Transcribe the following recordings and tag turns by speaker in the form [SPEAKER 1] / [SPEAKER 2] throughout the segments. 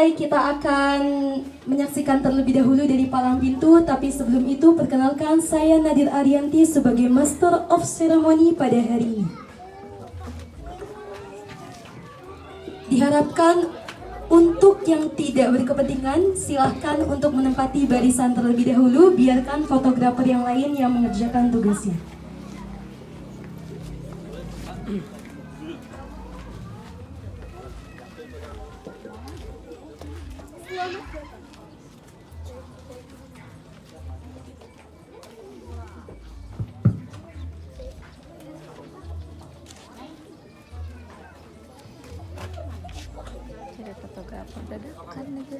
[SPEAKER 1] selesai, kita akan menyaksikan terlebih dahulu dari palang pintu. Tapi sebelum itu, perkenalkan saya Nadir Arianti sebagai Master of Ceremony pada hari ini. Diharapkan untuk yang tidak berkepentingan, silahkan untuk menempati barisan terlebih dahulu. Biarkan fotografer yang lain yang mengerjakan tugasnya.
[SPEAKER 2] Cari fotografer dadakan aja.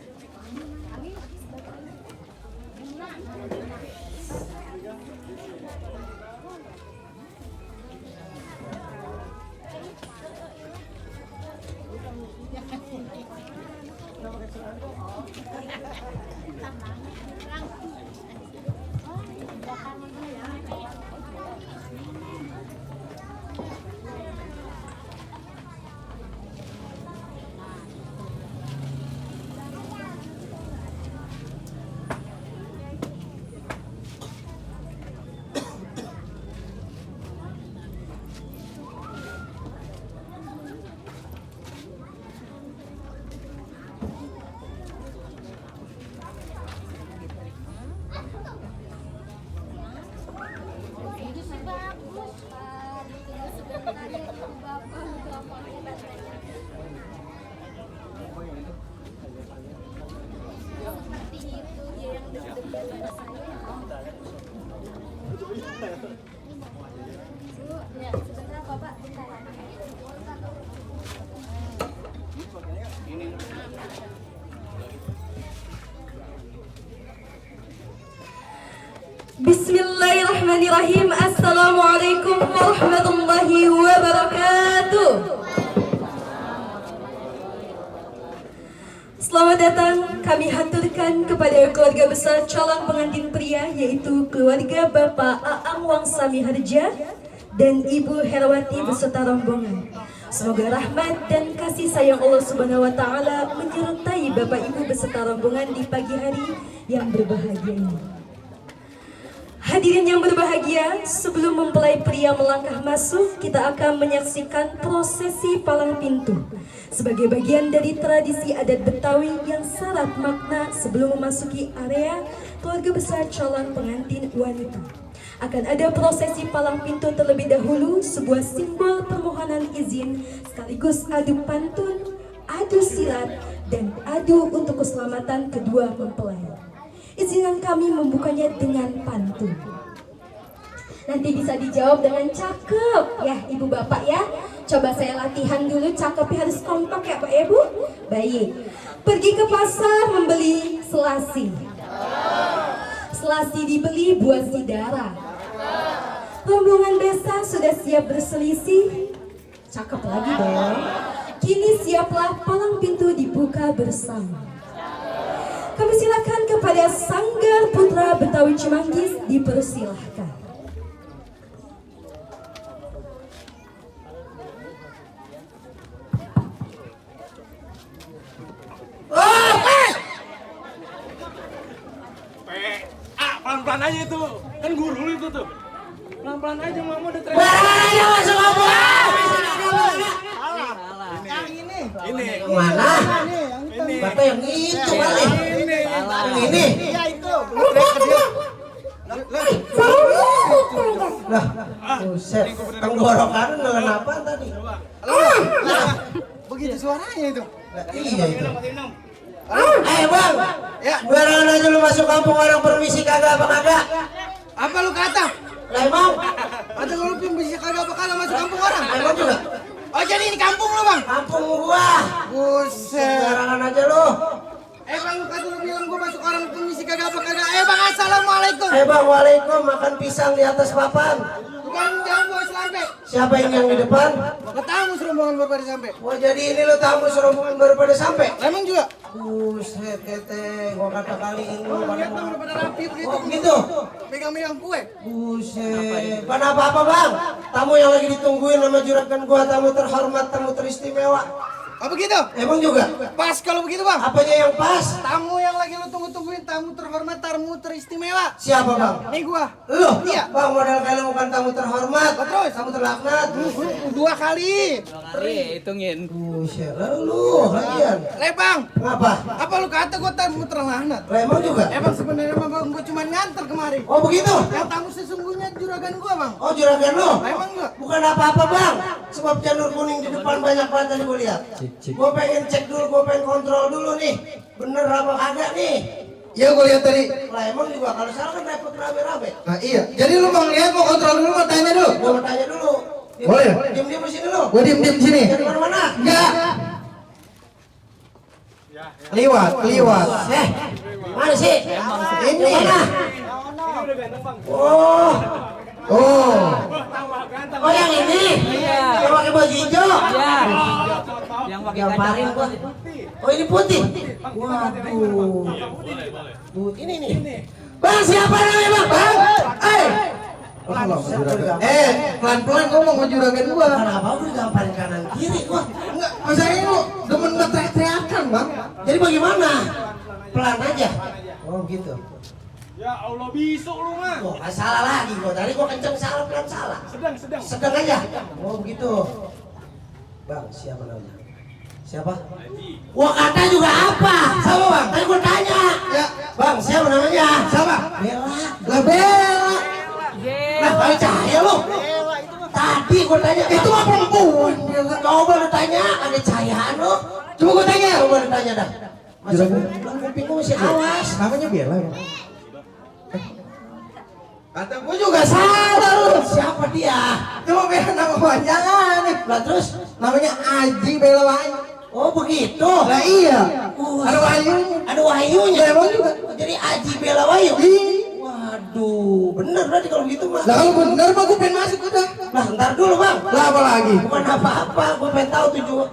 [SPEAKER 2] Bismillahirrahmanirrahim. Assalamualaikum warahmatullahi wabarakatuh. Selamat datang kami haturkan kepada keluarga besar calon pengantin pria, yaitu keluarga Bapak Aang Wangsami Harja dan Ibu Herwati beserta rombongan. Semoga rahmat dan kasih sayang Allah Subhanahu wa taala menyertai Bapak Ibu beserta rombongan di pagi hari yang berbahagia ini. Hadirin yang berbahagia, sebelum mempelai pria melangkah masuk, kita akan menyaksikan prosesi palang pintu sebagai bagian dari tradisi adat Betawi yang syarat makna sebelum memasuki area keluarga besar calon pengantin wanita. Akan ada prosesi palang pintu terlebih dahulu, sebuah simbol permohonan izin sekaligus adu pantun, adu silat, dan adu untuk keselamatan kedua mempelai. Izinkan kami membukanya dengan pantun. Nanti bisa dijawab dengan cakep ya Ibu Bapak ya. Coba saya latihan dulu, cakepnya harus kompak ya Pak Ibu. Baik. Pergi ke pasar membeli selasi. Selasi dibeli buat si Dara. Rombongan desa sudah siap berselisih. Cakep lagi dong. Kini siaplah palang pintu dibuka bersama. Kami silakan kepada Sanggar Putra Betawi Cimanggis, dipersilahkan.
[SPEAKER 3] Pelan-pelan aja itu, kan guru itu tuh. Pelan-pelan aja, mama udah teriak.
[SPEAKER 4] Ayo masuk kampung.
[SPEAKER 3] Ini.
[SPEAKER 4] Mana?
[SPEAKER 3] Ini.
[SPEAKER 4] Bapak yang itu kali.
[SPEAKER 3] Ini.
[SPEAKER 4] Yang ini.
[SPEAKER 3] Iya itu.
[SPEAKER 4] Lah, buset. Tenggorokan dengan apa tadi?
[SPEAKER 3] Begitu suaranya itu.
[SPEAKER 4] Lah, iya itu.
[SPEAKER 3] Minum.
[SPEAKER 4] Bang.
[SPEAKER 3] Ya.
[SPEAKER 4] Barangan aja lu masuk kampung orang permisi kagak apa kagak?
[SPEAKER 3] Apa lu kata?
[SPEAKER 4] Lah emang?
[SPEAKER 3] Ada lu bisa kagak apa kagak masuk kampung orang?
[SPEAKER 4] Emang juga?
[SPEAKER 3] Oh jadi ini kampung lu bang?
[SPEAKER 4] Kampung gua.
[SPEAKER 3] Buset.
[SPEAKER 4] Barangan aja lu.
[SPEAKER 3] Bang lu kata lu bilang gua masuk orang permisi kagak apa kagak. Bang assalamualaikum.
[SPEAKER 4] Bang, waalaikum. Makan pisang di atas papan.
[SPEAKER 3] Bukan jangan bawa selampe.
[SPEAKER 4] Siapa yang di depan?
[SPEAKER 3] Ketamu serombongan baru pada sampai.
[SPEAKER 4] Wah, jadi ini lo tamu serombongan baru pada sampai?
[SPEAKER 3] Emang juga?
[SPEAKER 4] Buset, tete, gua kata kali ini.
[SPEAKER 3] Lihat bang udah pada rapi begitu.
[SPEAKER 4] Oh, gitu?
[SPEAKER 3] Megang-megang kue.
[SPEAKER 4] Buset. Bukan apa-apa, Bang. Tamu yang lagi ditungguin sama juragan gua, tamu terhormat, tamu teristimewa.
[SPEAKER 5] Oh begitu?
[SPEAKER 4] Emang juga?
[SPEAKER 5] Pas kalau begitu bang.
[SPEAKER 4] Apanya yang pas?
[SPEAKER 5] Tamu yang lagi lu tunggu-tungguin, tamu terhormat, tamu teristimewa.
[SPEAKER 4] Siapa bang?
[SPEAKER 5] Nih gua.
[SPEAKER 4] Lu?
[SPEAKER 5] Iya.
[SPEAKER 4] Bang, model kayak lu bukan tamu terhormat.
[SPEAKER 5] Terus?
[SPEAKER 4] Tamu terlaknat.
[SPEAKER 5] 2 kali.
[SPEAKER 6] Hitungin.
[SPEAKER 4] Buset, lu lagian.
[SPEAKER 5] Bang.
[SPEAKER 4] Ngapa?
[SPEAKER 5] Apa lu kata gua tamu terlaknat?
[SPEAKER 4] Lah emang juga?
[SPEAKER 5] Bang sebenarnya bang gua cuma nganter kemari.
[SPEAKER 4] Oh begitu?
[SPEAKER 5] Yang tamu sesungguhnya juragan gua bang.
[SPEAKER 4] Oh juragan lu?
[SPEAKER 5] Emang enggak?
[SPEAKER 4] Bukan apa-apa bang. Sebab janur kuning di depan banyak banget tadi gue lihat. Gue pengen cek dulu, gue pengen kontrol dulu nih. Bener apa kagak nih?
[SPEAKER 5] Iya gua lihat tadi.
[SPEAKER 4] Lah emang juga kalau salah kan repot rame-rame.
[SPEAKER 5] Nah iya. Jadi lu bang lihat mau kontrol dulu mau tanya dulu.
[SPEAKER 4] Gue mau tanya dulu.
[SPEAKER 5] Boleh.
[SPEAKER 4] Diam-diam di sini lu.
[SPEAKER 5] Gua diem di sini.
[SPEAKER 4] Jangan kemana-mana.
[SPEAKER 5] Enggak. Liwat.
[SPEAKER 4] Mana sih?
[SPEAKER 5] Ini.
[SPEAKER 4] Mana? Oh.
[SPEAKER 5] Oh.
[SPEAKER 4] Oh yang ini?
[SPEAKER 6] Iya.
[SPEAKER 4] Yang pakai baju hijau?
[SPEAKER 6] Ya. Yang pakai
[SPEAKER 4] Yang
[SPEAKER 6] kacang.
[SPEAKER 4] paling gua. Oh ini putih? Waduh. Ini nih. Bang siapa namanya bang? Bang.
[SPEAKER 5] Pelan-pelan ngomong sama juragan gua.
[SPEAKER 4] Kenapa udah gamparin kanan kiri gua?
[SPEAKER 5] Enggak, masalahnya lu demen teriak-teriakan, Bang.
[SPEAKER 4] Jadi bagaimana? Pelan aja. Oh gitu.
[SPEAKER 3] Ya Allah bisuk lu mah.
[SPEAKER 4] Oh nggak salah lagi gua. Tadi gua kenceng salah pelan salah.
[SPEAKER 3] Sedang.
[SPEAKER 4] Sedang aja. Oh begitu. Bang siapa namanya? Siapa? Wah kata juga apa? Sama bang. Tadi gua tanya.
[SPEAKER 5] Ya,
[SPEAKER 4] Bang siapa namanya?
[SPEAKER 5] siapa?
[SPEAKER 4] Bella.
[SPEAKER 5] Lah Bella.
[SPEAKER 4] Nah kali cahaya lu. Tadi gua tanya. Itu mah perempuan. Coba lu tanya. Ada cahayaan lu. Coba gua tanya. Coba lu tanya dah. Masih kuping gua masih awas.
[SPEAKER 5] Namanya Bella, Bang.
[SPEAKER 4] Kata gua juga salah lu. Siapa dia?
[SPEAKER 5] Cuma Bella nama panjangan nih.
[SPEAKER 4] Lah terus
[SPEAKER 5] Namanya Aji Bella Wahyu.
[SPEAKER 4] oh begitu.
[SPEAKER 5] Lah iya.
[SPEAKER 4] Ada Wahyunya. Ada Wahyunya.
[SPEAKER 5] Emang juga.
[SPEAKER 4] Jadi Aji Bella Wahyu.
[SPEAKER 5] Ih.
[SPEAKER 4] Waduh, bener berarti kalau gitu mah.
[SPEAKER 5] Lah kalau bener mah gua pengen masuk udah.
[SPEAKER 4] Lah ntar dulu bang.
[SPEAKER 5] Lah apa lagi?
[SPEAKER 4] Bukan apa-apa. Gua pengen tahu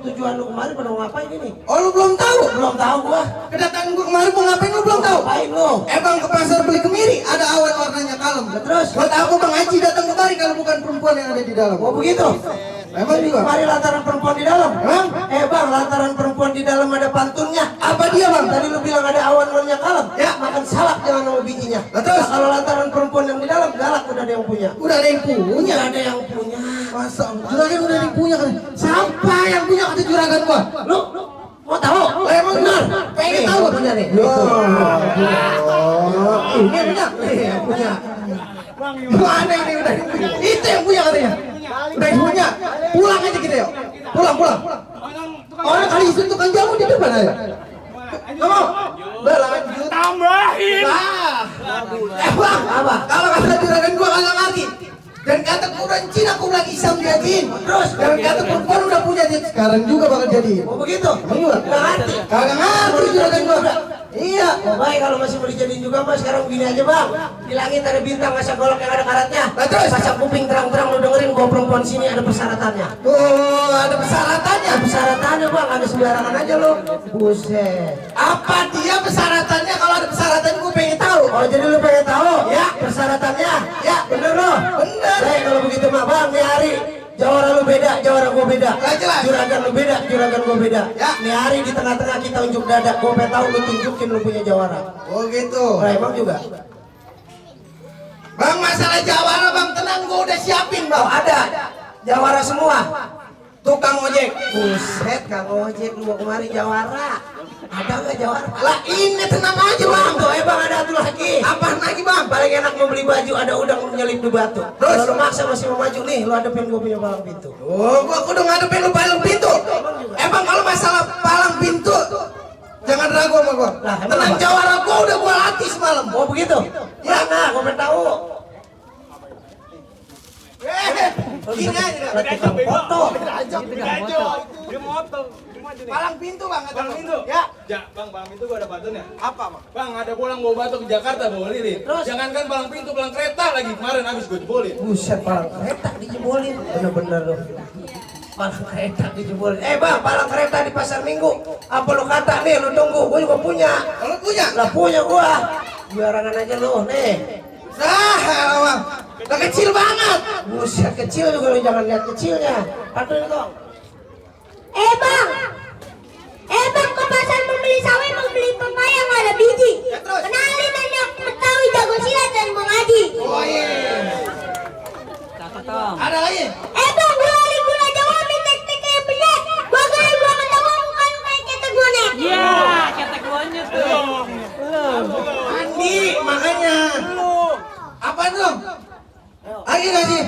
[SPEAKER 4] tujuan lu kemarin pada mau ngapain ini.
[SPEAKER 5] Oh lu belum tahu?
[SPEAKER 4] Belum tahu gua.
[SPEAKER 5] Kedatangan gua kemarin mau ngapain lu belum tahu?
[SPEAKER 4] Ngapain lu?
[SPEAKER 5] Bang ke pasar beli kemiri, ada awan warnanya kalem.
[SPEAKER 4] Terus?
[SPEAKER 5] Buat aku Bang Aji datang kemari kalau bukan perempuan yang ada di dalam.
[SPEAKER 4] Oh begitu.
[SPEAKER 5] Emang juga?
[SPEAKER 4] Kemarin lantaran perempuan di dalam.
[SPEAKER 5] Emang?
[SPEAKER 4] Bang, lantaran perempuan di dalam ada pantunnya.
[SPEAKER 5] Apa dia Bang?
[SPEAKER 4] Tadi lu bilang ada awan-awannya kalem.
[SPEAKER 5] Ya.
[SPEAKER 4] Makan salak jangan sama bijinya.
[SPEAKER 5] Lah, terus?
[SPEAKER 4] Nah, kalau lantaran perempuan yang di dalam galak udah ada yang punya.
[SPEAKER 5] Udah ada yang punya.
[SPEAKER 4] Udah ada yang punya.
[SPEAKER 5] Masa juragan udah ada yang punya kan? Siapa yang punya kata juragan gua?
[SPEAKER 4] Lu mau tahu?
[SPEAKER 5] Lah, emang
[SPEAKER 4] benar.
[SPEAKER 5] pengen
[SPEAKER 4] Nih,
[SPEAKER 5] tahu
[SPEAKER 4] gua punya nih.
[SPEAKER 5] Ini yang punya. Yang punya. Mana ini udah yang punya? Itu yang punya katanya. Udah yang punya. Pulang aja kita yuk. Pulang. Orang kali itu tukang jamu di depan aja. Kamu berlanjut.
[SPEAKER 3] Tambahin.
[SPEAKER 5] Bang, apa? Kalau kata juragan gua kagak ngerti. Dan kata kurang Cina aku bilang Isam diajiin. Terus dan kata perempuan udah punya dia sekarang juga bakal jadi.
[SPEAKER 4] Oh begitu?
[SPEAKER 5] Emang juga?
[SPEAKER 4] Nggak ngerti.
[SPEAKER 5] Kagak ngerti juragan gua. Iya.
[SPEAKER 4] Oh baik kalau masih mau dijadiin juga mas sekarang begini aja bang. Di langit ada bintang ngasih golok yang ada karatnya.
[SPEAKER 5] Lah, terus?
[SPEAKER 4] Pasang kuping terang-terang lu dengerin gua perempuan sini ada persyaratannya.
[SPEAKER 5] Oh, ada persyaratannya.
[SPEAKER 4] Persyaratannya bang ada sembarangan aja lu. Buset.
[SPEAKER 5] Apa dia persyaratannya? Kalau ada persyaratan gua pengen tahu.
[SPEAKER 4] Oh jadi lu pengen tahu? Ya persyaratannya. Ya bener lo.
[SPEAKER 5] Bener.
[SPEAKER 4] Baik kalau begitu mah bang nih hari. Jawara lu beda, jawara gua beda.
[SPEAKER 5] Lah, jelas.
[SPEAKER 4] Juragan lu beda, juragan gua beda.
[SPEAKER 5] Ya.
[SPEAKER 4] Nih hari di tengah-tengah kita unjuk dada. Gua pengen tahu lu tunjukin lu punya jawara.
[SPEAKER 5] Oh gitu.
[SPEAKER 4] Nah emang juga.
[SPEAKER 5] Bang masalah jawara bang tenang gua udah siapin bang.
[SPEAKER 4] Oh ada. Jawara semua.
[SPEAKER 5] Tukang ojek.
[SPEAKER 4] Buset Kang Ojek lu kemari jawara. Ada nggak jawara?
[SPEAKER 5] Lah ini tenang aja bang.
[SPEAKER 4] Tuh bang ada satu lagi.
[SPEAKER 5] Apaan lagi bang?
[SPEAKER 4] Paling enak mau beli baju ada udang menyelip di batu.
[SPEAKER 5] Terus?
[SPEAKER 4] Kalau lu maksa masih mau maju nih, lu hadapin gua punya palang pintu.
[SPEAKER 5] Oh, gua udah ngadepin lu palang pintu. Emang kalau masalah palang pintu, jangan ragu sama gua.
[SPEAKER 4] Lah, emang
[SPEAKER 5] Tenang
[SPEAKER 4] apa?
[SPEAKER 5] jawara gua udah gua latih semalam.
[SPEAKER 4] Oh begitu?
[SPEAKER 5] Ya.
[SPEAKER 4] Nah, gua pengen tahu.
[SPEAKER 5] Gini aja.
[SPEAKER 4] Tukang foto.
[SPEAKER 3] Dia moto.
[SPEAKER 5] Palang pintu bang.
[SPEAKER 3] Palang pintu?
[SPEAKER 5] Ya.
[SPEAKER 3] Ya, Bang, palang pintu gua ada bantunya.
[SPEAKER 5] Apa bang?
[SPEAKER 3] Bang, ada pulang bawa batu ke Jakarta bawa lilin.
[SPEAKER 4] Terus?
[SPEAKER 3] Jangankan palang pintu, palang kereta lagi kemarin habis gua jebolin.
[SPEAKER 4] Buset palang kereta dijebolin. Bener-bener lu. Palang kereta dijebolin. Bang, palang kereta di pasar Minggu. Apa lu kata nih, lu tunggu. Gua juga punya.
[SPEAKER 5] Kalau punya?
[SPEAKER 4] Lah punya gua. Biarangan aja lu nih.
[SPEAKER 5] Nah, bang. Udah kecil banget.
[SPEAKER 4] Buset kecil juga lu jangan lihat kecilnya. Aduh itu.
[SPEAKER 2] Bang,
[SPEAKER 7] Bang, ke pasar membeli sawi, membeli pepaya yang ada biji.
[SPEAKER 5] Ya, terus?
[SPEAKER 7] Kenalin anak Betawi jago silat dan mengaji.
[SPEAKER 5] Oh iya.
[SPEAKER 6] Cakep dong.
[SPEAKER 5] Ada lagi?
[SPEAKER 7] Bang, gua ali gula Jawa tek-tek kayak benyek. Gua gaya gua ketawa muka lu kayak ketek bonek.
[SPEAKER 6] Iya, ketek monyet tuh.
[SPEAKER 5] Mandi makanya. Apa tuh? Lagi nggak sih?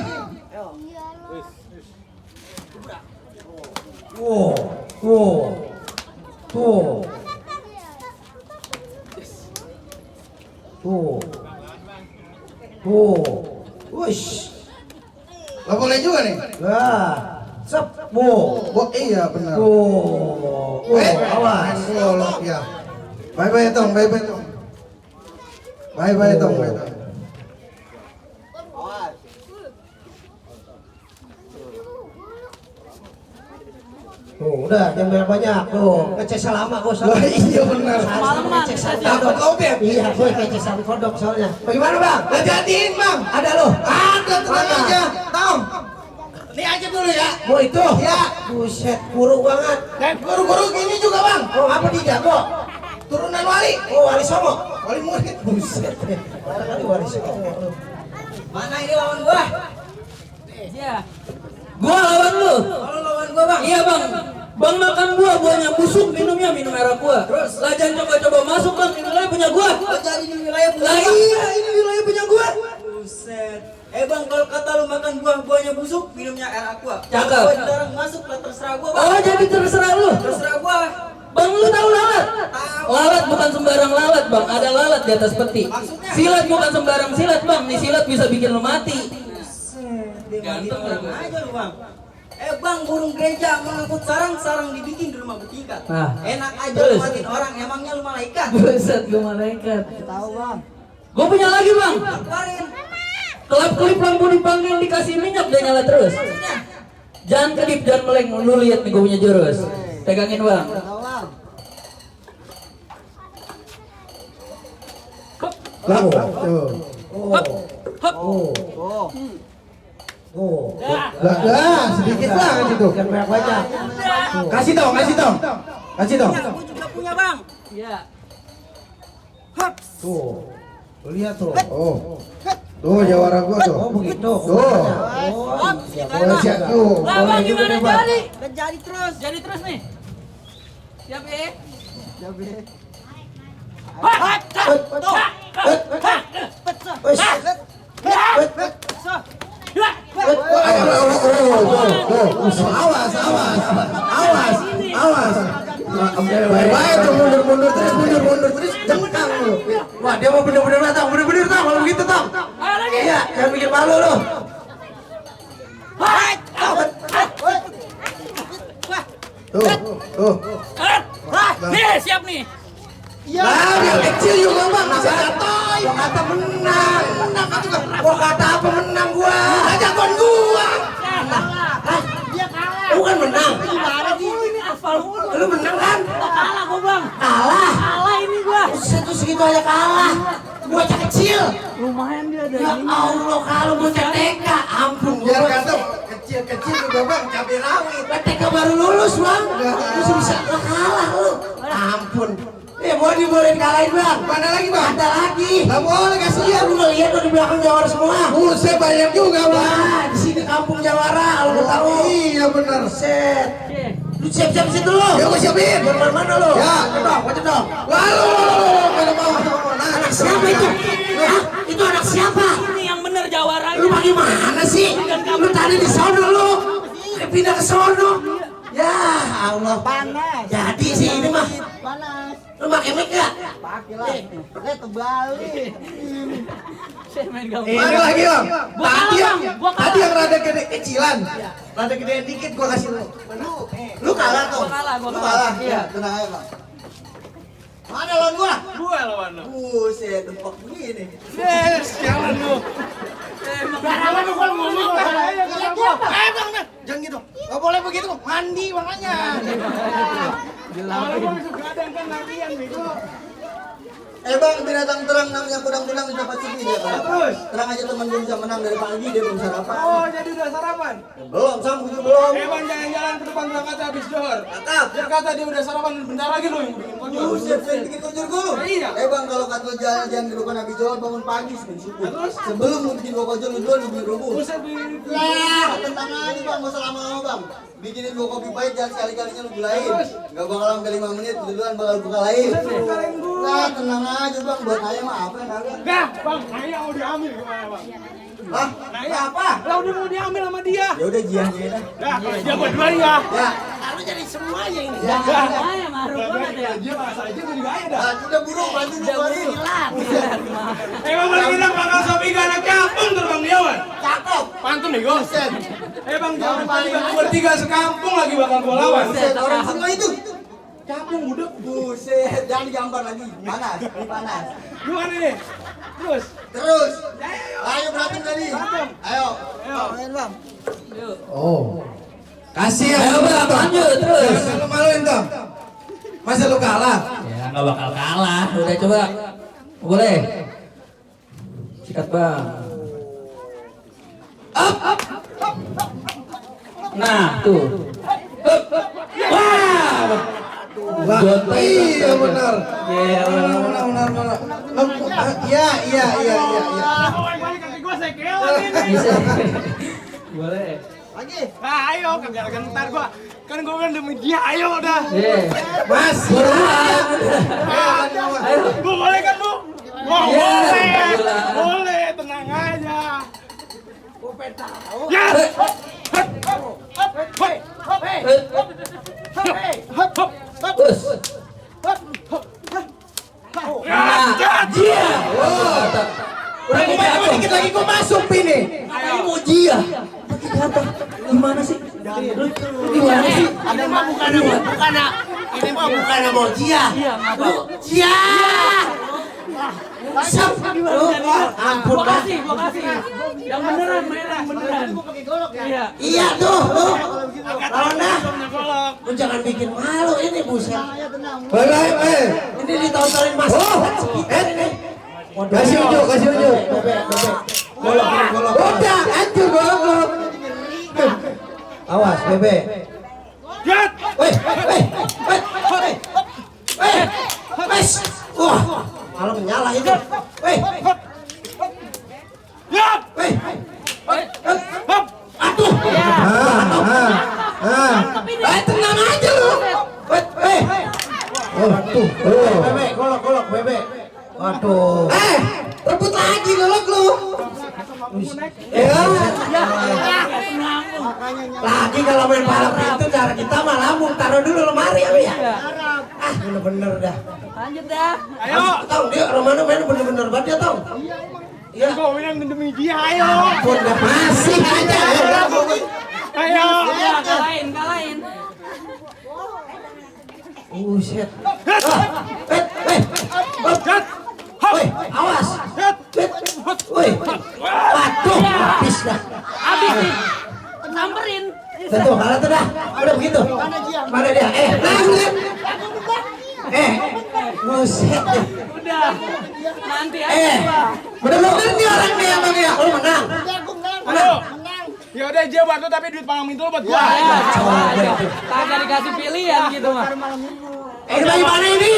[SPEAKER 5] Tuh. Wush. Gak boleh juga nih. Lah. Sep. Iya benar. Awas. Ya. Bye tong. Bye tong. Tuh, udah jangan banyak tuh. Ngecek lama kok soalnya. Iya benar.
[SPEAKER 6] Semalaman.
[SPEAKER 5] Takut lobet.
[SPEAKER 4] Iya, gue ngecek kodok soalnya.
[SPEAKER 5] Bagaimana bang? Ngajatin bang.
[SPEAKER 4] Ada loh.
[SPEAKER 5] Ada tenang aja. Tong. Ini aja dulu ya.
[SPEAKER 4] Mau itu?
[SPEAKER 5] Ya.
[SPEAKER 4] Buset, buruk banget.
[SPEAKER 5] Dan guru-guru gini juga bang.
[SPEAKER 4] Oh, apa dijago?
[SPEAKER 5] Turunan wali.
[SPEAKER 4] Oh, wali Songo.
[SPEAKER 5] Wali murid.
[SPEAKER 4] Buset. Kali wali Songo.
[SPEAKER 6] Mana ini lawan gua? Iya. Gua lawan lu.
[SPEAKER 5] Kalau lawan gua bang.
[SPEAKER 6] Iya bang. Bang makan buahnya busuk, minumnya minum air aqua. Terus lajan coba masuk bang, ini wilayah punya gua.
[SPEAKER 5] Jadi ini wilayah punya
[SPEAKER 6] Lah
[SPEAKER 5] gua.
[SPEAKER 6] iya, ini wilayah punya gua.
[SPEAKER 8] Buset. Bang, kalau kata lu makan buahnya busuk, minumnya air aqua.
[SPEAKER 6] Cakep.
[SPEAKER 8] Kalau gua dilarang masuk lah terserah gua, Bang.
[SPEAKER 6] Oh jadi terserah lu.
[SPEAKER 8] Terserah gua.
[SPEAKER 6] Bang lu tahu lalat? Lalat bukan sembarang lalat bang, ada lalat di atas peti. Silat bukan sembarang silat bang, nih silat bisa bikin lu mati. Ganteng
[SPEAKER 8] Tenang
[SPEAKER 6] lah.
[SPEAKER 8] aja lu, Bang. Bang, burung gereja mengangkut sarang dibikin di rumah bertingkat.
[SPEAKER 6] Nah.
[SPEAKER 8] Enak aja
[SPEAKER 6] Terus?
[SPEAKER 8] lu matiin orang, emangnya lu malaikat.
[SPEAKER 6] Buset gue malaikat.
[SPEAKER 8] Tahu, Bang.
[SPEAKER 6] Gue punya lagi bang.
[SPEAKER 8] Keluarin.
[SPEAKER 6] Kelap-kelip lampu dipanggil dikasih minyak dan nyala terus. Jangan kedip, jangan meleng. Lu lihat nih gue punya jurus. Pegangin bang.
[SPEAKER 5] Lagu. Tuh. Lah, sedikit banget itu.
[SPEAKER 4] Jangan banyak.
[SPEAKER 5] Kasih dong.
[SPEAKER 8] Aku juga punya, Bang.
[SPEAKER 6] Iya.
[SPEAKER 5] Tuh. Lu lihat tuh. Oh. Tuh jawara gua tuh.
[SPEAKER 4] Oh, begitu.
[SPEAKER 5] Tuh. Boleh siap tuh.
[SPEAKER 6] Lah bang gimana jadi?
[SPEAKER 8] Jadi terus.
[SPEAKER 6] Jadi terus nih. Siap ya?
[SPEAKER 5] Awas. Baik tuh mundur terus jengkang lu. Wah, dia mau bener-bener datang kalau begitu tang.
[SPEAKER 6] Ayo lagi.
[SPEAKER 5] Iya, jangan bikin malu lu. Tuh.
[SPEAKER 6] Nih siap nih.
[SPEAKER 5] Nah, yang kecil juga bang, bisa jatoy. Gua kata menang itu kan. Gua kata apa menang gua? Jagoan gua.
[SPEAKER 4] Dia kalah. Bukan menang.
[SPEAKER 6] Gimana sih? Ini asfal mulu.
[SPEAKER 4] Lu menang kan?
[SPEAKER 6] Kalah gua bang.
[SPEAKER 4] Kalah.
[SPEAKER 6] Kalah ini gua.
[SPEAKER 4] Buset, tuh segitu aja kalah. Bocah kecil.
[SPEAKER 6] Lumayan dia ada
[SPEAKER 4] Ya Allah, kalau bocah TK, ampun.
[SPEAKER 5] Biar
[SPEAKER 4] Gua
[SPEAKER 5] kata kecil juga bang, cabai rawit.
[SPEAKER 4] TK baru lulus bang. Lu bisa kalah lu. Ampun. Mau dibolehin kalahin bang.
[SPEAKER 5] Mana lagi bang?
[SPEAKER 4] Ada lagi.
[SPEAKER 5] Gak boleh, kasihan.
[SPEAKER 4] Lu ngeliat tuh di belakang Jawara semua.
[SPEAKER 5] Buset banyak juga bang.
[SPEAKER 4] Wah, di sini kampung Jawara, kalau lu tahu.
[SPEAKER 5] Iya benar.
[SPEAKER 4] Set. Lu siap-siap situ lu.
[SPEAKER 5] Ya gua siapin.
[SPEAKER 4] Buat mana lu?
[SPEAKER 5] Ya.
[SPEAKER 4] Cedok.
[SPEAKER 5] Lalu, mana mau?
[SPEAKER 4] Anak siapa itu? Hah? Itu anak siapa?
[SPEAKER 6] Ini yang bener Jawara.
[SPEAKER 4] Lu bagaimana sih? Lu tadi di sono lu. Pindah ke sono. Ya Allah.
[SPEAKER 8] Panas.
[SPEAKER 4] Jadi sih ini mah.
[SPEAKER 8] Panas.
[SPEAKER 4] Lu pakai mic gak?
[SPEAKER 8] Pakai lah. Terbalik.
[SPEAKER 6] Saya main gampang.
[SPEAKER 5] Mana lagi bang?
[SPEAKER 6] Gua kalah, Bang.
[SPEAKER 5] Tadi yang rada gede kecilan. Rada gedean dikit gua kasih lu. Lu kalah tuh.
[SPEAKER 6] Gua kalah.
[SPEAKER 5] Lu kalah.
[SPEAKER 6] Iya.
[SPEAKER 5] Tenang aja bang. Mana lawan gua?
[SPEAKER 3] Gua lawan lu.
[SPEAKER 5] Buset, tempat begini.
[SPEAKER 3] Yes, jangan lu.
[SPEAKER 5] Jangan lu kalau ngomong. Bang, jangan gitu. Gak boleh begitu. Mandi makanya.
[SPEAKER 3] Kalau gua bisa gadang kan lagian bego.
[SPEAKER 8] Bang, binatang terang namanya kudang-kudang bisa pasti dia kan.
[SPEAKER 3] Terus?
[SPEAKER 8] Terang aja teman gue bisa menang dari pagi dia belum sarapan.
[SPEAKER 3] Oh, jadi udah sarapan?
[SPEAKER 8] Belum, sambung belum.
[SPEAKER 3] Bang, jalan-jalan ke depan berangkat habis johor.
[SPEAKER 8] Cakep.
[SPEAKER 3] Dia kata dia udah sarapan, bentar lagi lo yang bikin kocok.
[SPEAKER 8] Buset, yang bikin kocor gue.
[SPEAKER 3] Iya.
[SPEAKER 8] Bang, kalau kata jalan jangan ke depan habis jual bangun pagi sebelum subuh.
[SPEAKER 3] Terus?
[SPEAKER 8] Sebelum lu bikin gua kocor lu duluan lu beli rumput.
[SPEAKER 3] Buset, bikin.
[SPEAKER 8] Lah, tentang aja bang, gak usah lama-lama bang. Bikinin gua kopi pahit jangan sekali-kalinya lu gulain. Gak bakal sampai 5 menit, lu duluan bakal buka lain. Lah, tenang aja bang, buat ayam mah apa yang kagak.
[SPEAKER 3] Nah, Bang, Naya mau diambil gimana, Bang?
[SPEAKER 8] Hah?
[SPEAKER 3] Naya
[SPEAKER 8] Apa?
[SPEAKER 3] Lah udah mau diambil sama dia.
[SPEAKER 8] Ya udah jian dah.
[SPEAKER 3] Nah, dia buat dua ya.
[SPEAKER 8] Ya.
[SPEAKER 4] Lalu jadi semuanya ini.
[SPEAKER 8] Ya.
[SPEAKER 3] Naya marah banget ya. Dia masa aja jadi gaya dah.
[SPEAKER 8] Nah, udah burung bantu lu kali.
[SPEAKER 3] Bang, balik kita bakal sopi ke anak kampung terbang dia, Wan.
[SPEAKER 8] Cakep.
[SPEAKER 3] Pantun nih, Gos. Bang, jangan paling bertiga sekampung lagi bakal gua lawan.
[SPEAKER 8] Buset, orang semua itu.
[SPEAKER 3] Kampung budek.
[SPEAKER 8] Buset, jangan digambar lagi. Panas, ini panas.
[SPEAKER 3] Gimana nih? Terus.
[SPEAKER 8] Terus. Ayo berantem tadi.
[SPEAKER 3] Berantem.
[SPEAKER 8] Ayo.
[SPEAKER 3] Ayo.
[SPEAKER 8] Bang.
[SPEAKER 5] Oh. Kasih ya.
[SPEAKER 6] Ayo bang, lanjut terus.
[SPEAKER 5] Jangan lu maluin toh. Masa lu kalah?
[SPEAKER 6] Ya nggak bakal kalah. Udah coba. Boleh. Sikat bang. Up. Nah tuh. Up. Wah.
[SPEAKER 5] Wah, iya benar.
[SPEAKER 6] Iya
[SPEAKER 5] Benar. Iya.
[SPEAKER 3] Balik kaki gua saya kewan ini.
[SPEAKER 6] Bisa. Boleh.
[SPEAKER 8] Lagi.
[SPEAKER 3] Nah, ayo kagak gentar gua. Kan gua kan demi dia, ayo udah.
[SPEAKER 6] Iya.
[SPEAKER 5] Mas,
[SPEAKER 6] Ayo.
[SPEAKER 3] Bu boleh kan, Bu? Wah,
[SPEAKER 6] Iya,
[SPEAKER 3] boleh.
[SPEAKER 6] alhamdulillah.
[SPEAKER 3] Boleh, tenang aja. Ya.
[SPEAKER 6] Terus. Nah, dia.
[SPEAKER 5] udah gua dikit lagi gua masuk ini.
[SPEAKER 6] Ini mau dia. Gimana sih? Gimana sih?
[SPEAKER 4] Ada mah bukan ini mah bukan mau Jia. Jia. Siap. Ampun dah.
[SPEAKER 9] Yang beneran, yang beneran.
[SPEAKER 4] Iya tuh, lu. Kalau dah,
[SPEAKER 3] Golok.
[SPEAKER 4] lu jangan bikin malu ini buset.
[SPEAKER 5] Baik.
[SPEAKER 4] Ini ditontonin Mas.
[SPEAKER 5] Oh. Kasih unjuk.
[SPEAKER 4] Golok.
[SPEAKER 5] Udah, hancur golok. Awas, Bebe.
[SPEAKER 3] Jat.
[SPEAKER 4] Weh. Wes. Wah, malah menyala itu. Weh.
[SPEAKER 3] Jat.
[SPEAKER 4] Weh.
[SPEAKER 3] Hop.
[SPEAKER 4] Aduh. Tenang aja lu. Weh.
[SPEAKER 5] Oh, tuh. Oh.
[SPEAKER 4] Bebe, golok, Bebe. Waduh. Rebut lagi golok lu. Lagi kalau main balap itu cara kita mah lambung, taruh dulu lemari ya. Bener-bener dah.
[SPEAKER 9] Lanjut dah.
[SPEAKER 3] Ayo.
[SPEAKER 4] Tahu dia Romano main bener-bener banget dia tahu.
[SPEAKER 3] Iya. Gua bilang demi dia, ayo.
[SPEAKER 4] Ampun dah masih aja.
[SPEAKER 3] Ayo.
[SPEAKER 9] Ya, kalahin.
[SPEAKER 4] Buset.
[SPEAKER 3] Jat.
[SPEAKER 4] Woi, awas. Woi. Waduh, habis dah.
[SPEAKER 9] Habis nih. Samperin.
[SPEAKER 4] Tentu, kalau tuh dah. Udah begitu. Mana dia? Lanjut. Buset.
[SPEAKER 9] Udah. Nanti aja.
[SPEAKER 4] Bener-bener nih orang nih emang ya. Lu menang.
[SPEAKER 3] Ayo. Ya udah dia bantu tapi duit palang pintu buat gua.
[SPEAKER 9] Ya, coba aja. Kagak dikasih pilihan gitu mah.
[SPEAKER 4] Bagaimana ini?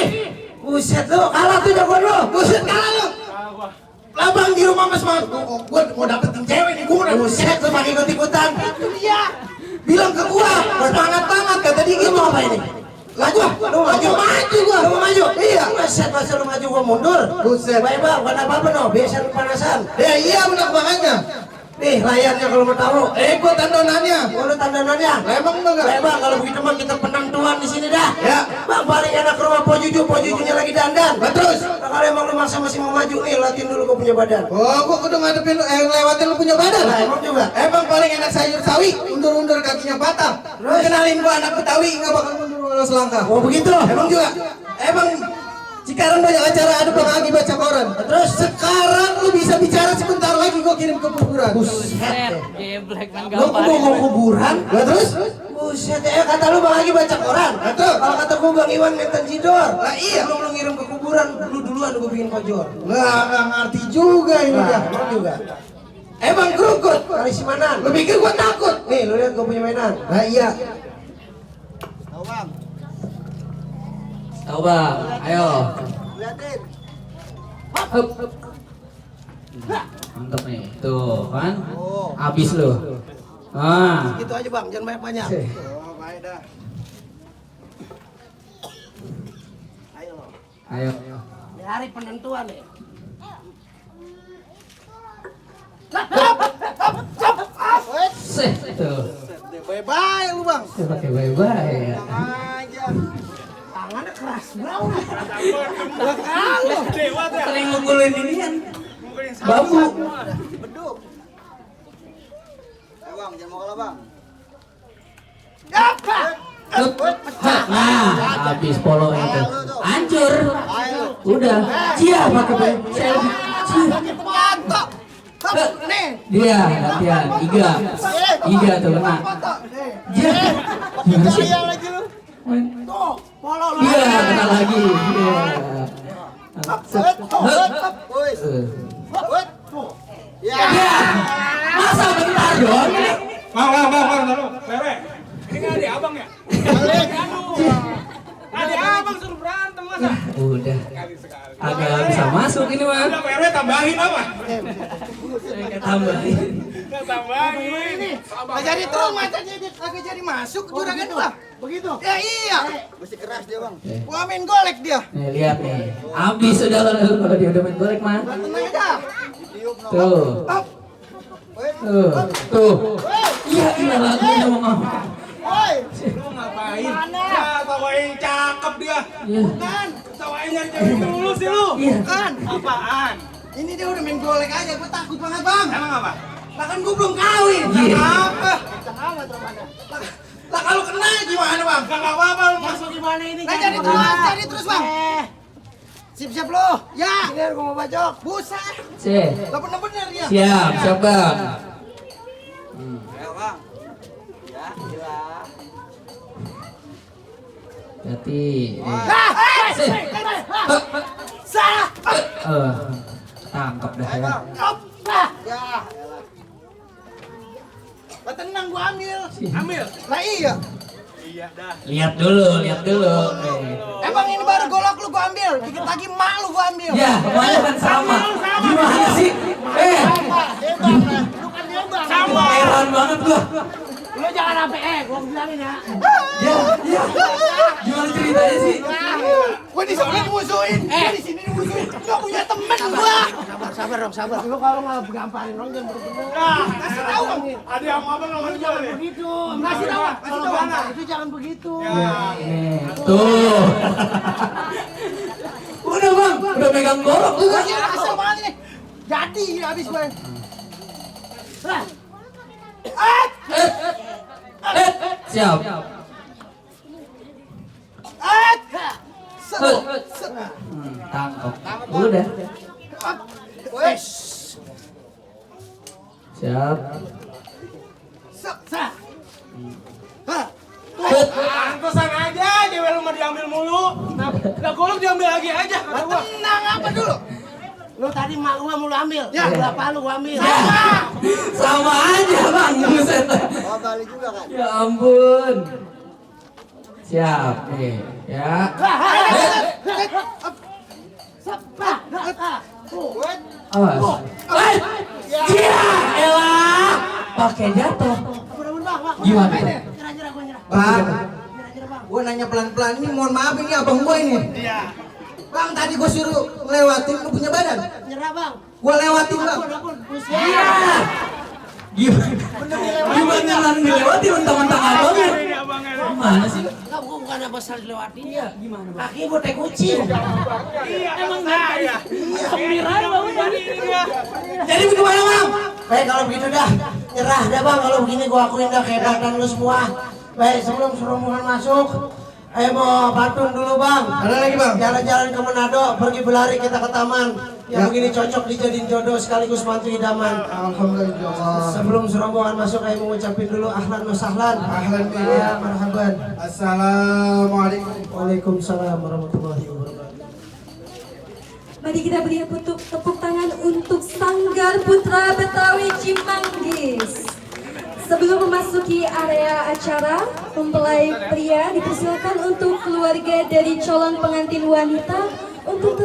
[SPEAKER 4] Buset lu, kalah tuh jagoan lu. Buset kalah lu. Labang di rumah mas mas. Gua mau dapetin cewek nih gua. Buset lu pakai ikut-ikutan. Itu dia. Bilang ke gua, semangat banget kata dia gitu apa ini? Lah gua, lu maju gua. Lu mau maju? Iya. Buset masa lu maju gua mundur.
[SPEAKER 5] Buset.
[SPEAKER 4] Baik bang, bukan apa-apa no. Biasa lu panasan.
[SPEAKER 5] Ya iya benar bangetnya.
[SPEAKER 4] Nih layarnya kalau mau tahu.
[SPEAKER 5] Gua tandonannya.
[SPEAKER 4] Gua tandonannya.
[SPEAKER 5] Emang enggak?
[SPEAKER 4] Bang, kalau begitu mah kita penentuan di sini dah.
[SPEAKER 5] Ya.
[SPEAKER 4] Bang, balik anak ke rumah Pojujunya lagi dandan. Terus, kalau emang lu masih mau maju, latihan dulu gua punya badan.
[SPEAKER 5] Oh, gua kudu ngadepin lewatin lu punya badan.
[SPEAKER 4] Nah, emang juga.
[SPEAKER 5] Emang paling enak sayur sawi, undur-undur kakinya patah. Terus kenalin gua anak Betawi enggak bakal mundur walau selangkah.
[SPEAKER 4] Oh begitu.
[SPEAKER 5] Emang juga. Emang Cikarang banyak acara ada Bang Agi baca koran. Terus sekarang lu bisa bicara sebentar lagi gua kirim ke kuburan.
[SPEAKER 9] Set, geblek kan
[SPEAKER 4] Lu
[SPEAKER 9] gampang.
[SPEAKER 4] mau kuburan?
[SPEAKER 5] Lah terus?
[SPEAKER 4] Buset, kata lu Bang lagi baca koran.
[SPEAKER 5] Betul.
[SPEAKER 4] Kalau kata gua Bang Iwan ngeten Sidor.
[SPEAKER 5] Lah iya.
[SPEAKER 4] Lu ngirim ke kuburan, lu dulu
[SPEAKER 5] duluan gue bikin kojor. Lah nggak ngerti juga ini dia. Juga. Emang krukut kali si Manan. Lu pikir gue takut? Nih lu lihat gue punya mainan. Nah iya.
[SPEAKER 8] Tahu bang.
[SPEAKER 6] Tahu bang, ayo.
[SPEAKER 8] Liatin.
[SPEAKER 6] Hup. Mantep nih, tuh kan.
[SPEAKER 8] Oh.
[SPEAKER 6] Abis lu. Ah.
[SPEAKER 5] Gitu aja bang, jangan banyak-banyak.
[SPEAKER 8] Oh, baik dah.
[SPEAKER 6] Ayo.
[SPEAKER 5] Di hari penentuan ya.
[SPEAKER 6] Seh, tuh.
[SPEAKER 8] Bye-bye lu bang.
[SPEAKER 6] Pakai bye-bye ya.
[SPEAKER 8] Aja.
[SPEAKER 5] Tangannya keras banget.
[SPEAKER 3] Dewa tuh ya.
[SPEAKER 6] Sering ngumpulin ini kan.
[SPEAKER 3] Mungkin
[SPEAKER 6] Bambu.
[SPEAKER 8] Beduk. Ayo bang, jangan mau kalah bang.
[SPEAKER 6] Hup. Nah, habis polo itu. Hancur.
[SPEAKER 8] Ayo.
[SPEAKER 6] Udah. Cia pakai bye.
[SPEAKER 5] Mantap. Nih.
[SPEAKER 6] Dia latihan. Iga tuh kena. Cia. Gimana sih?
[SPEAKER 8] Sayang lagi lu.
[SPEAKER 5] Tuh, polo lu.
[SPEAKER 6] Iya, kena lagi. Iya.
[SPEAKER 8] Woi. Ya.
[SPEAKER 6] Ya, masa bentar doang ini?
[SPEAKER 3] Bang, taruh. Lewe. Ini nggak ada abang ya?
[SPEAKER 8] Balik.
[SPEAKER 3] Ada abang suruh berantem masa?
[SPEAKER 6] Udah.
[SPEAKER 3] Sekali.
[SPEAKER 6] Agak bisa masuk ini mah.
[SPEAKER 3] Udah PRW tambahin apa?
[SPEAKER 6] Tambahin.
[SPEAKER 3] Udah tambahin.
[SPEAKER 5] Nggak jadi terus macamnya dia kagak jadi masuk juragan gua. Begitu. Ya iya.
[SPEAKER 8] Mesti keras dia bang.
[SPEAKER 5] Gua main golek dia.
[SPEAKER 6] Nih lihat nih. Abis sudah kalau dia udah main golek mah.
[SPEAKER 5] Tenang aja.
[SPEAKER 8] Tiup no.
[SPEAKER 6] Tuh. Tuh. Iya, lagi ngomong.
[SPEAKER 8] Woi.
[SPEAKER 3] Lu ngapain? Ya, tawain cakep dia.
[SPEAKER 6] Iya.
[SPEAKER 5] Kan,
[SPEAKER 3] Tawain yang cewek dulu sih lu.
[SPEAKER 6] Iya.
[SPEAKER 5] kan.
[SPEAKER 3] Apaan?
[SPEAKER 5] Ini dia udah main golek aja, gua takut banget bang.
[SPEAKER 3] Emang apa?
[SPEAKER 5] Lah kan gua belum kawin.
[SPEAKER 6] Iya.
[SPEAKER 5] Apa? Lah kalau kena gimana bang?
[SPEAKER 3] Gak apa-apa lu masuk.
[SPEAKER 5] Nah jadi terus bang. Siap-siap lo. Ya. Ini gua mau bacok. Buset.
[SPEAKER 6] Cek.
[SPEAKER 5] Lah bener-bener ya.
[SPEAKER 6] Siap bang.
[SPEAKER 8] Ayo bang. Ya, gila.
[SPEAKER 6] Hati.
[SPEAKER 5] Salah.
[SPEAKER 6] Tangkap dah
[SPEAKER 8] Ayo
[SPEAKER 6] ya.
[SPEAKER 8] bang. Ya.
[SPEAKER 5] Lah tenang gua ambil.
[SPEAKER 3] Ambil.
[SPEAKER 5] Lah iya.
[SPEAKER 3] Iya dah.
[SPEAKER 6] Lihat dulu.
[SPEAKER 5] Emang ini baru golok lu gua ambil. Dikit lagi mak lu gua ambil.
[SPEAKER 6] Ya, semuanya kan sama. Gimana sih?
[SPEAKER 3] Sama.
[SPEAKER 6] Heran banget gua.
[SPEAKER 5] Lu jangan sampai gua bilangin ya.
[SPEAKER 6] Ya. Gimana ceritanya sih?
[SPEAKER 5] Gua di sini dimusuhin. Gua di sini dimusuhin. Gak punya temen gua. Sabar dong. Lu kalau nggak gamparin orang jangan bener-bener. Kasih tahu bang.
[SPEAKER 3] Ada yang mau abang ngomong juga nih.
[SPEAKER 5] Begitu. Kasih tahu. Itu jangan begitu.
[SPEAKER 6] Nih, tuh. Udah bang, udah megang golok tuh kan.
[SPEAKER 5] Asal banget ini. Jadi habis gue.
[SPEAKER 6] Siap. Tangkap. Udah. Siap.
[SPEAKER 3] Pantesan aja cewek lu mau diambil mulu. Lah golok diambil lagi aja kata gua.
[SPEAKER 5] Tenang apa dulu? Lu tadi mak gua mau lu ambil. Ya, berapa lu gua ambil?
[SPEAKER 6] Sama aja bang, buset.
[SPEAKER 8] Oh balik juga kan.
[SPEAKER 6] Ya ampun. Siap nih, ya. Awas. Iya, elah. Pakai jatuh. Gimana tuh?
[SPEAKER 5] Bang, gua nanya pelan-pelan ini, mohon maaf ini abang gua ini.
[SPEAKER 3] Iya.
[SPEAKER 5] Bang, tadi gua suruh lewatin, lu punya badan.
[SPEAKER 7] Nyerah bang.
[SPEAKER 5] Gua lewatin bang.
[SPEAKER 6] Iya. Gimana lan dilewati mentang-mentang abangnya?
[SPEAKER 3] Ini abangnya.
[SPEAKER 6] Gimana sih?
[SPEAKER 7] Enggak, bukan apa salah dilewati. Iya,
[SPEAKER 6] Gimana bang?
[SPEAKER 5] Kaki gua teh kucing.
[SPEAKER 3] Iya, emang saya.
[SPEAKER 7] Gembiraan banget tadi.
[SPEAKER 5] Jadi bagaimana bang? Baik kalau begitu dah, nyerah dah bang. Kalau begini gua akuin dah kehebatan lu semua. Baik, sebelum rombongan masuk, ayo mau patun dulu bang. Ada lagi bang? Jalan-jalan ke Manado, pergi berlari kita ke taman. Yang begini cocok dijadiin jodoh sekaligus mantu idaman. Alhamdulillah. Sebelum rombongan masuk, ayo mengucapin dulu ahlan wa sahlan. Ahlan ya, marhaban. Assalamualaikum. Waalaikumsalam warahmatullahi wabarakatuh.
[SPEAKER 2] Mari kita beri tepuk tangan untuk Sanggar Putra Betawi Cimanggis. Sebelum memasuki area acara, mempelai pria dipersilakan untuk keluarga dari calon pengantin wanita untuk